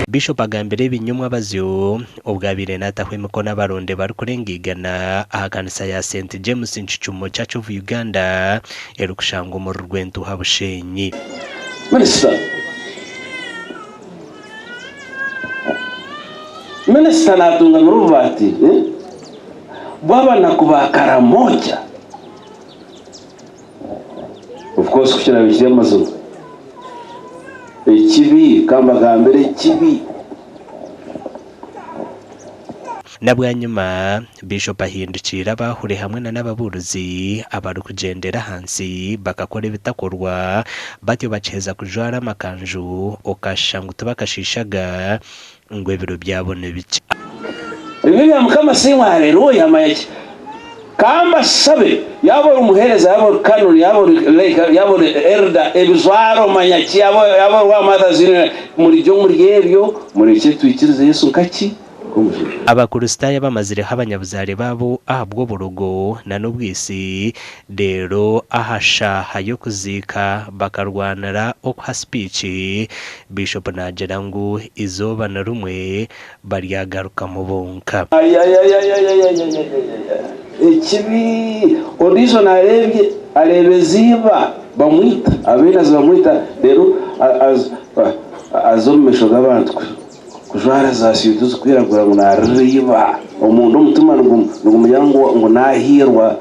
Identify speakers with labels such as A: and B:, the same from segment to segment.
A: Bishop agambire ebi nyomwabazyo obu abaire nataho emikono abaronde barikurenga igana aha kanisa ya Saint James Ncucumo Church of Uganda erikushangwa omuri Rwentuha Bushenyi.
B: Minisita Minisita natungamira obubaati bw'abanaku ba Karamoja. Of course ku kiraabe kiri amazima. Ekibi, ka mbagambire ekibi.
A: Na bwanyima, Bishop ahindukiire abaahuri hamwe na n'ababuurizi abarikugyendera ahansi bakakora ebitakorwa batyo bakiheza kujwara amakanju okashusha ngu tibakashiishaga ngu ebiro byabo ni bikye.
B: Ebyo bya Mukama asiimwe Haleluya manya ki Ka mbasabe yaaba ori muheereza yaaba ori canon yaaba ori lay yaaba ori elder ebijwaro manya ki yaaba yaaba ori wa mothers union murigye omuri ebyo murekye twikirize Yesu nka ki Nk'omujuni.
A: Abakristaayo abamazireho abanyabuzaare baabo ahabw'oburogo na n'obwitsi reero aha shaaha y'okuziika bakarwanira okuha sipiiki, Biishopu naagira ngu eizooba na rimwe baryagarukamu bonka.
B: Ayayayayayayayayaya ekibi! Ondiijo naareebye areebeza iba bamwita, abeinazi bamwita reero aza omu maisho g'abantu kujwara za suuti zirikwiragura ngu naarira iba. Omunda omutima nigumugira ngu naahiirwa.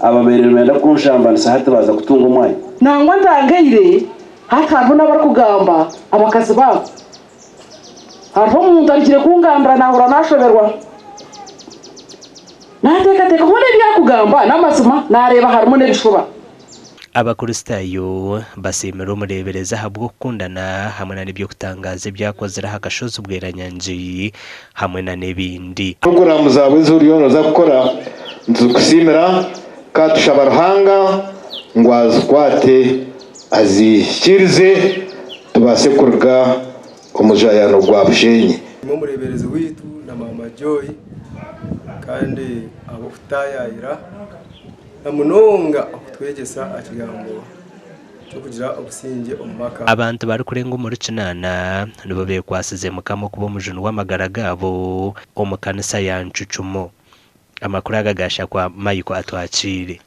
B: Ababaire nibenda kunshambanisa hati baaza kutunga omwanya.
C: Nangwa ntangaire, hati hariho n'abarikugamba abakazi baabo. Hariho omuntu arugire kungambira naahurira naashoberwa. Naateekateeka hoona ebi arikugamba n'amazima, naareeba harimu n'ebishuba.
A: Abakristaayo basiimire omureeberezi ahabw'okukundana hamwe na n'eby'okutangaaza ebi akozire aha kashozi Bweranyangi hamwe na n'ebindi.
D: Puroguraamu zaawe ezi oriyo nooza kukora nituzikusiimira kandi tushaba Ruhanga ngu azikwate azihikiirize tubaase kuruga omu jayano gwa Bushenyi.
E: Nimwe omureeberezi waitu na maama Joy kandi ahabw'okututaayaayira na munonga okutwegyesa aha kigambo ky'okugira obusingye omu maka.
A: Abantu barikurenga omuri kinaana nibo bekwasize Mukama okuba omujuni w'amagara gaabo omu kanisa ya Ncucumo. Amakuru aga gashakwa Michael Atwakiire.